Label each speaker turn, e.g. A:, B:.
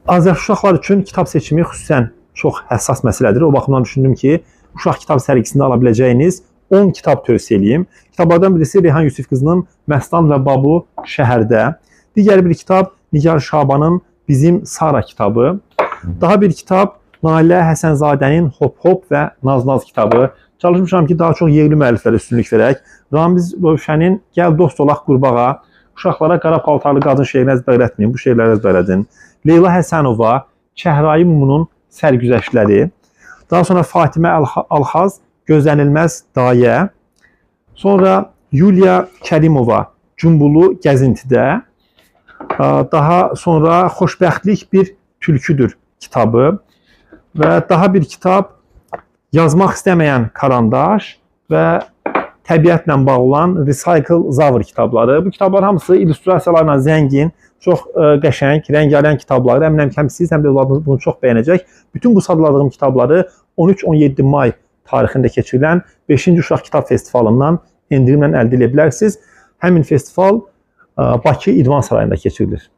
A: Azyaşlı uşaqlar üçün kitab seçimi xüsusən çox həssas məsələdir. O baxımdan düşündüm ki, uşaq kitab sərgisində ala biləcəyiniz 10 kitab tövsiyə eləyim. Kitablardan birisi Reyhan Yusif qızının Məstan və Babu şəhərdə. Digər bir kitab Nigar Şabanın Bizim Sara kitabı. Daha bir kitab Nalə Həsənzadənin Hop Hop və Naz Naz kitabı. Çalışmışam ki, daha çox yerli müəlliflərə üstünlük verək. Ramiz Rövşənin Gəl dost olaq qurbağa, uşaqlara qara paltarlı qadın şeirini əzbərlətməyin, bu şeirləri əzbərlədin. Leyla Həsənova, Çəhrayı Mumunun Sərgüzəştləri. Daha sonra Fatimə Alxaz, Gözlənilməz Dayə. Sonra Yuliya Kərimova, Cumbulu Gəzintidə. Daha sonra Xoşbəxtlik bir tülküdür kitabı və daha bir kitab Yazmaq istəməyən karandaş və təbiətlə bağlı olan Recycle Zavr kitabları. Bu kitablar hamısı illüstrasiyalarla zəngin, çox qəşəng, rəngarəng kitablar. Əminəm ki, həm siz, həm də övladınız bunu çox bəyənəcək. Bütün bu sadladığım kitabları 13-17 may tarixində keçirilən 5-ci Uşaq Kitab Festivalından endirimlə əldə edə bilərsiniz. Həmin festival Bakı İdman Sarayında keçirilir.